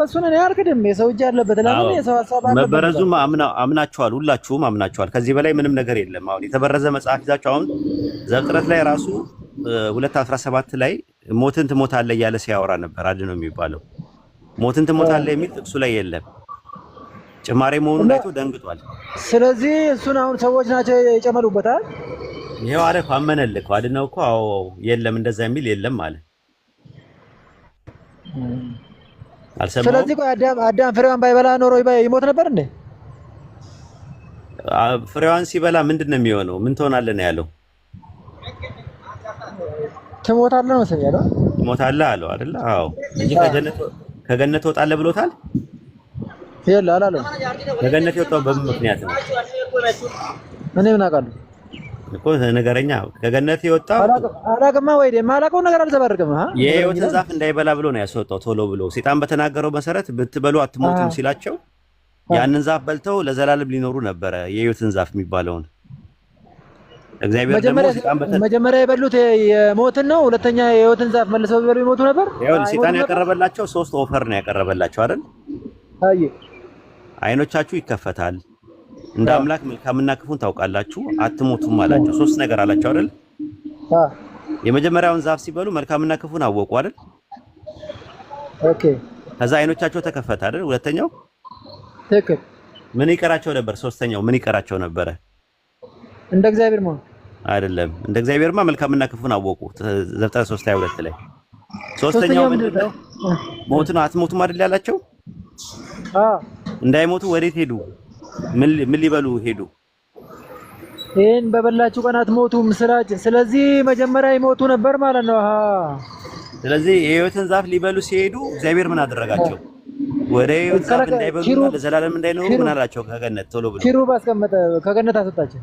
እሱን እኔ አልክድም። የሰው እጅ አለበት። ለምን የሰው ሀሳብ አለበት። መበረዙም አምናችኋል፣ ሁላችሁም አምናችኋል። ከዚህ በላይ ምንም ነገር የለም። አሁን የተበረዘ መጽሐፍ ይዛችሁ አሁን ዘፍጥረት ላይ ራሱ 2:17 ላይ ሞትን ትሞታለህ እያለ ሲያወራ ነበር። አድ ነው የሚባለው ሞትን ትሞታለህ የሚል ጥቅሱ ላይ የለም። ጭማሬ መሆኑን አይቶ ደንግጧል። ስለዚህ እሱን አሁን ሰዎች ናቸው የጨመሩበታል። ይሄው አለ እኮ አመነልህ እኮ አድነው እኮ አዎ፣ የለም እንደዛ የሚል የለም አለ። አልሰማሁም። ስለዚህ ቆይ አዳም ፍሬዋን ባይበላ ኖሮ ይሞት ነበር እንዴ? ፍሬዋን ሲበላ ምንድን ነው የሚሆነው? ምን ትሆናለህ ነው ያለው? ትሞታለህ ነው መሰለኝ ያለው። ትሞታለህ አለው አይደለ? አዎ እንጂ ከገነት ትወጣለህ ብሎታል። የለ አላለም። ከገነት የወጣው በምን ምክንያት ነው? እኔ ምን አውቃለሁ እኮ ነገረኛ። ከገነት የወጣው አላውቅማ። ወይ የማላውቀውን ነገር አልዘባርቅም። የሕይወትን ዛፍ እንዳይበላ ብሎ ነው ያስወጣው። ቶሎ ብሎ ሴጣን በተናገረው መሰረት ብትበሉ አትሞቱም ሲላቸው ያንን ዛፍ በልተው ለዘላለም ሊኖሩ ነበረ። የሕይወትን ዛፍ የሚባለውን እግዚአብሔር ደግሞ መጀመሪያ የበሉት የሞትን ነው። ሁለተኛ የሕይወትን ዛፍ መልሰው ቢበሉ ይሞቱ ነበር። ይኸውልህ ሴጣን ያቀረበላቸው ሶስት offer ነው ያቀረበላቸው አይደል? አይ አይኖቻችሁ ይከፈታል፣ እንደ አምላክ መልካምና ክፉን ታውቃላችሁ፣ አትሞቱም አላቸው። ሶስት ነገር አላቸው አይደል? የመጀመሪያውን ዛፍ ሲበሉ መልካምና ክፉን አወቁ አይደል? Okay። ከዛ አይኖቻቸው ተከፈተ አይደል? ሁለተኛው ትክክል። ምን ይቀራቸው ነበር? ሶስተኛው ምን ይቀራቸው ነበረ? እንደ እግዚአብሔር መሆን አይደለም። እንደ እግዚአብሔርማ መልካምና ክፉን አወቁ ዘፍጥረት 3:22 ላይ። ሶስተኛው ምንድነው? ሞት ነው። አትሞቱም አይደል ያላቸው? አዎ። እንዳይሞቱ ወዴት ሄዱ? ምን ሊበሉ ሄዱ? ይሄን በበላችሁ ቀን አትሞቱም ስላች። ስለዚህ መጀመሪያ ይሞቱ ነበር ማለት ነው። አሃ። ስለዚህ የሕይወትን ዛፍ ሊበሉ ሲሄዱ እግዚአብሔር ምን አደረጋቸው? ወደ ሕይወት ዛፍ እንዳይበሉና ለዘላለም እንዳይኖሩ ምን አላቸው? ከገነት ቶሎ ብሎ ኪሩብ አስቀመጠ፣ ከገነት አስወጣቸው።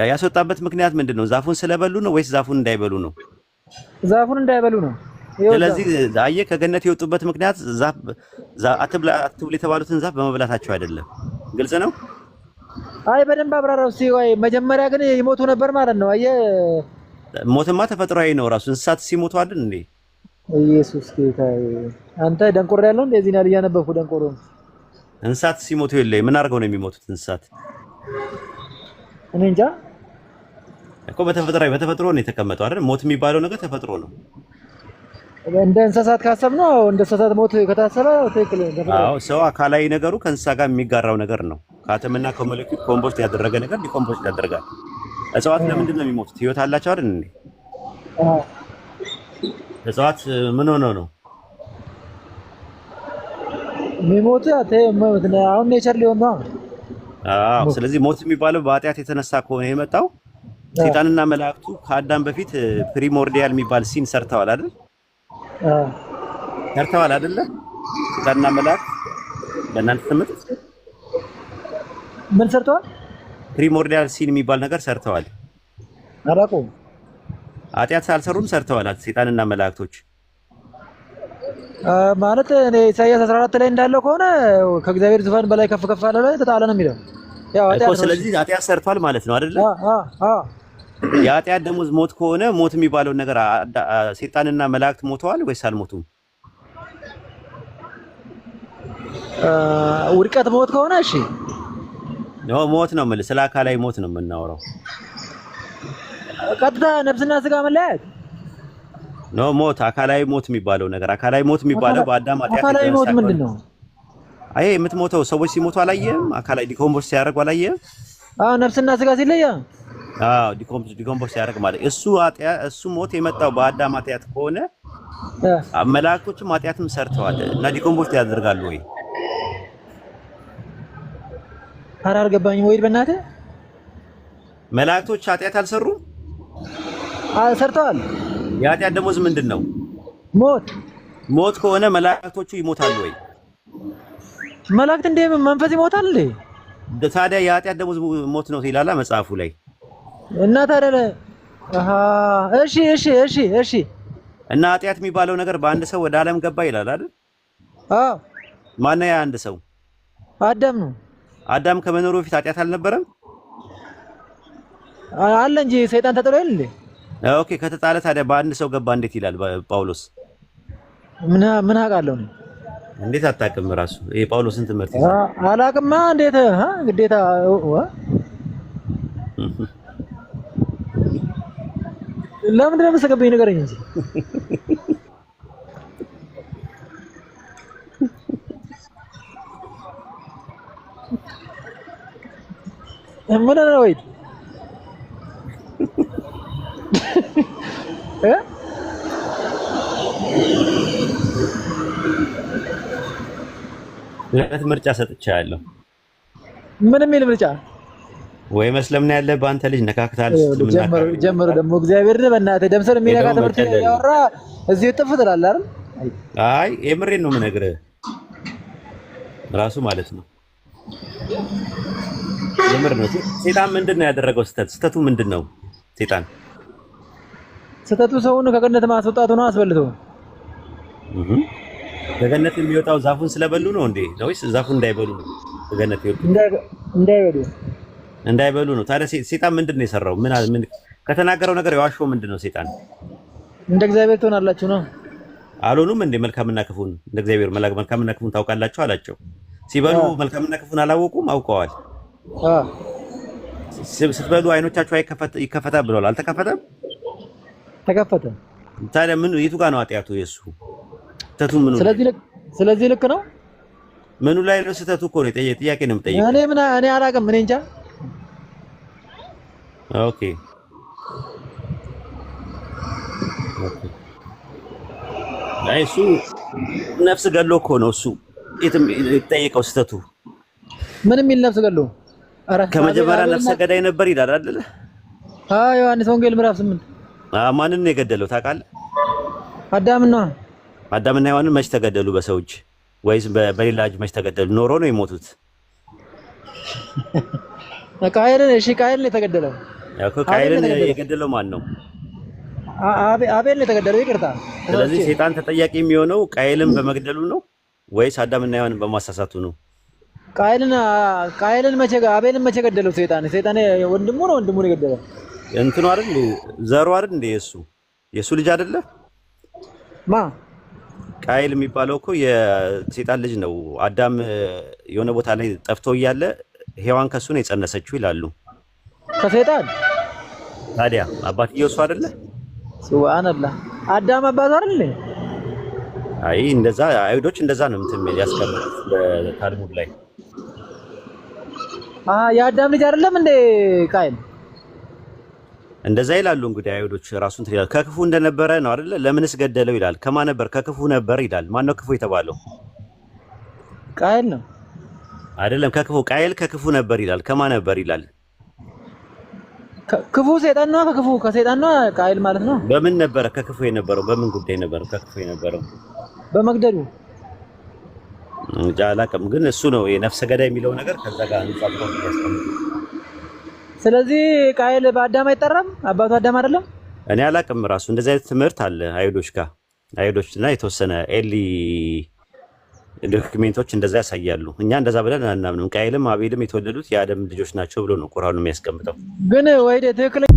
ያስወጣበት ምክንያት ምንድን ነው? ዛፉን ስለበሉ ነው ወይስ ዛፉን እንዳይበሉ ነው? ዛፉን እንዳይበሉ ነው። ስለዚህ አየህ፣ ከገነት የወጡበት ምክንያት ዛፍ አትብላ አትብሉ የተባሉትን ዛፍ በመብላታቸው አይደለም። ግልጽ ነው። አይ በደንብ አብራራው እስኪ። ወይ መጀመሪያ ግን ይሞቱ ነበር ማለት ነው። አየህ፣ ሞትማ ተፈጥሯዊ ነው ራሱ። እንስሳት ሲሞቱ አይደል እንዴ? ኢየሱስ ጌታ፣ አንተ ደንቆሮ ያለው እንደዚህ ነው እያነበብኩ ደንቆሮ። እንስሳት ሲሞቱ የለ ምን አድርገው ነው የሚሞቱት እንስሳት? እኔ እንጃ እኮ በተፈጥሯዊ በተፈጥሮ ነው የተቀመጠው አይደል? ሞት የሚባለው ነገር ተፈጥሮ ነው። እንደ እንስሳት ካሰብነው እንደ እንስሳት ሞት ከታሰበ ትክክል። አዎ ሰው አካላዊ ነገሩ ከእንስሳ ጋር የሚጋራው ነገር ነው። ከአተምና ከሞለኪውል compose ያደረገ ነገር decompose ያደርጋል። እጽዋት ለምንድን ነው የሚሞቱት? ህይወት አላቸው አይደል እንዴ? እጽዋት ምን ሆነው ነው የሚሞቱ? አሁን nature ሊሆን ነው። አዎ። ስለዚህ ሞት የሚባለው በኃጢአት የተነሳ ከሆነ የመጣው ሰይጣንና መላእክቱ ከአዳም በፊት primordial የሚባል sin ሰርተዋል አይደል? ሰርተዋል አይደለ? ሰይጣንና መላእክት በእናንተ ትምህርት ምን ሰርተዋል? Primordial sin የሚባል ነገር ሰርተዋል። አላውቀውም። ኃጢአት ሳልሰሩም ሰርተዋል። ሰይጣንና መላእክቶች ማለት እኔ ኢሳይያስ 14 ላይ እንዳለው ከሆነ ከእግዚአብሔር ዙፋን በላይ ከፍ ከፍ አለ ላይ ተጣለ ነው የሚለው። ያው እኮ ኃጢአት ነው። ስለዚህ ኃጢአት ሰርቷል ማለት ነው አይደለ? አዎ። የኃጢአት ደሞዝ ሞት ከሆነ ሞት የሚባለውን ነገር ሰይጣንና መላእክት ሞተዋል ወይስ አልሞቱም? ውድቀት ሞት ከሆነ እሺ። No ሞት ነው የምልህ፣ ስለ አካላዊ ሞት ነው የምናወራው። ቀጥታ ነፍስና ስጋ መለያየት። No ሞት፣ አካላዊ ሞት የሚባለው ነገር አካላዊ ሞት የሚባለው በአዳም ኃጢአት አካላዊ ሞት የተነሳ ምንድን ነው? አይ የምትሞተው ሰዎች ሲሞቱ አላየህም? አካላዊ decompose ሲያደርጉ አላየህም? አዎ ነፍስና ስጋ ሲለያ። አዎ decompose ሲያደርግ ማለት እሱ ኃጢአት እሱ ሞት የመጣው በአዳም ኃጢአት ከሆነ መላእክቶችም ኃጢአትም ሰርተዋል እና decompose ያደርጋሉ ወይ? ኧረ አልገባኝም። ወይ በእናትህ። መላእክቶች ኃጢአት አልሰሩም? ሰርተዋል። የኃጢአት ደሞዝ ምንድን ነው? ሞት። ሞት ከሆነ መላእክቶቹ ይሞታሉ ወይ? መላእክት እንደ መንፈስ ይሞታል እንዴ? ታዲያ የኃጢአት ደሞዝ ሞት ነው ይላላ መጽሐፉ ላይ። እና ታዲያ አሃ እሺ እሺ እሺ እሺ። እና ኃጢአት የሚባለው ነገር በአንድ ሰው ወደ ዓለም ገባ ይላል አይደል? አዎ። ማነው ያ አንድ ሰው? አዳም ነው። አዳም ከመኖሩ በፊት ኃጢአት አልነበረም? አለ እንጂ ሰይጣን ተጥሎ የለ እንዴ? Okay ከተጣለ ታዲያ በአንድ ሰው ገባ እንዴት ይላል ጳውሎስ? ምን ምን አውቃለሁ እኔ። እንዴት አታውቅም? ራሱ የጳውሎስን ትምህርት ይዘህ አላቅማ። እንዴት ግዴታ ለምንድን ነው የምትስቅብኝ? ንገረኝ እንጂ። ምን ነው ወይ እ ሁለት ምርጫ ሰጥቻለሁ። ምን የሚል ምርጫ? ወይ መስለም ነው ያለብህ አንተ ልጅ ነካክታል። ጀመሩ ደግሞ እግዚአብሔር በእናትህ ደምሰን የሚነካ ትምህርት ያወራ እዚህ ጥፍ ትላለህ አይደል? አይ የምሬን ነው የምነግርህ ራሱ ማለት ነው። የምር ነው። ሴጣን ምንድን ነው ያደረገው ስህተት? ስህተቱ ምንድን ነው? ሴጣን ስህተቱ ሰውን ከገነት ማስወጣቱ ነው። አስበልቶ ከገነት የሚወጣው ዛፉን ስለበሉ ነው እንዴ? ወይስ ዛፉን እንዳይበሉ ነው? ከገነት ይወጡ እንዳይበሉ እንዳይበሉ ነው። ታዲያ ሴጣን ምንድን ነው የሰራው? ምን ምን ከተናገረው ነገር የዋሸው ምንድን ነው? ሴጣን እንደ እግዚአብሔር ትሆናላችሁ ነው አልሆኑም እንዴ? መልካምና ክፉን እንደ እግዚአብሔር መልካምና ክፉን ታውቃላችሁ አላቸው። ሲበሉ መልካምና ክፉን አላወቁም? አውቀዋል። ስትበሉ አይኖቻችሁ ይከፈታል ብለዋል። አልተከፈተም? ተከፈተ። ታዲያ ምን የቱ ጋር ነው ኃጢአቱ? የሱ ስህተቱ ምኑ? ስለዚህ ልክ ነው። ምኑ ላይ ነው ስህተቱ? እኮ ነው ጥያቄ ነው የምጠይቀው። እኔ ምን እኔ አላውቅም። እኔ እንጃ። Okay okay። አይ እሱ ነፍስ ገሎ እኮ ነው እሱ የትም የተጠየቀው ስህተቱ። ምን የሚል ነፍስ ገሎ? ከመጀመሪያ ነፍሰ ገዳይ ነበር ይላል አይደለ? አዎ ዮሐንስ ወንጌል ምዕራፍ 8። ማንን ነው የገደለው ታውቃለህ? አዳምና አዳምና ሔዋንን መች ተገደሉ? በሰው እጅ ወይስ በሌላ እጅ መች ተገደሉ? ኖሮ ነው የሞቱት። ቃየልን። እሺ ቃየልን የተገደለው ያው ቃየልን የገደለው ማን ነው? አቤል ነው የተገደለው። ይቅርታ። ስለዚህ ሴጣን ተጠያቂ የሚሆነው ቃየልን በመግደሉ ነው ወይስ አዳምና ሔዋንን በማሳሳቱ ነው? ቃየልን መቼ አቤልን መቼ ገደለው ሴጣን? ሴጣን ወንድሙ ነው፣ ወንድሙ ነው የገደለው። እንትኑ አይደል ዘሩ አይደል እንደ የሱ ልጅ አይደለ? ማ ቃየል የሚባለው እኮ የሴጣን ልጅ ነው። አዳም የሆነ ቦታ ላይ ጠፍቶ እያለ ሔዋን ከሱ ነው የጸነሰችው ይላሉ። ከሰይጣን ታዲያ አባትየው እሱ አይደለ? ሱብሃንአላህ። አዳም አባቱ አይደል? አይ እንደዛ አይሁዶች እንደዛ ነው እንትን ያስቀምጡት በታልሙድ ላይ። የአዳም ልጅ አይደለም እንዴ ቃየል? እንደዛ ይላሉ እንግዲህ አይሁዶች ራሱን እንትን ይላሉ። ከክፉ እንደነበረ ነው አይደለ? ለምንስ ገደለው ይላል። ከማን ነበር? ከክፉ ነበር ይላል። ማን ነው ክፉ የተባለው? ቃየል ነው አይደለም። ከክፉ ቃየል ከክፉ ነበር ይላል። ከማን ነበር ይላል? ክፉ ሰይጣን ነው። ከክፉ ከሰይጣን ነው ቃየል ማለት ነው። በምን ነበረ ከክፉ የነበረው? በምን ጉዳይ ነበረ ከክፉ የነበረው? በመግደሉ። እንጃ አላውቅም፣ ግን እሱ ነው የነፍሰ ገዳይ የሚለው ነገር ከዛ ጋር አንጻጽሮ ያስቀምጡ። ስለዚህ ቃየል በአዳም አይጠራም? አባቱ አዳም አይደለም? እኔ አላውቅም። ራሱ እንደዚህ አይነት ትምህርት አለ አይሁዶች ጋር። አይሁዶች እና የተወሰነ early document ኦች እንደዛ ያሳያሉ። እኛ እንደዛ ብለን አናምንም። ቃየልም አቤልም የተወለዱት የአደም ልጆች ናቸው ብሎ ነው ቁርአኑ የሚያስቀምጠው። ግን ወይ ትክክለኛ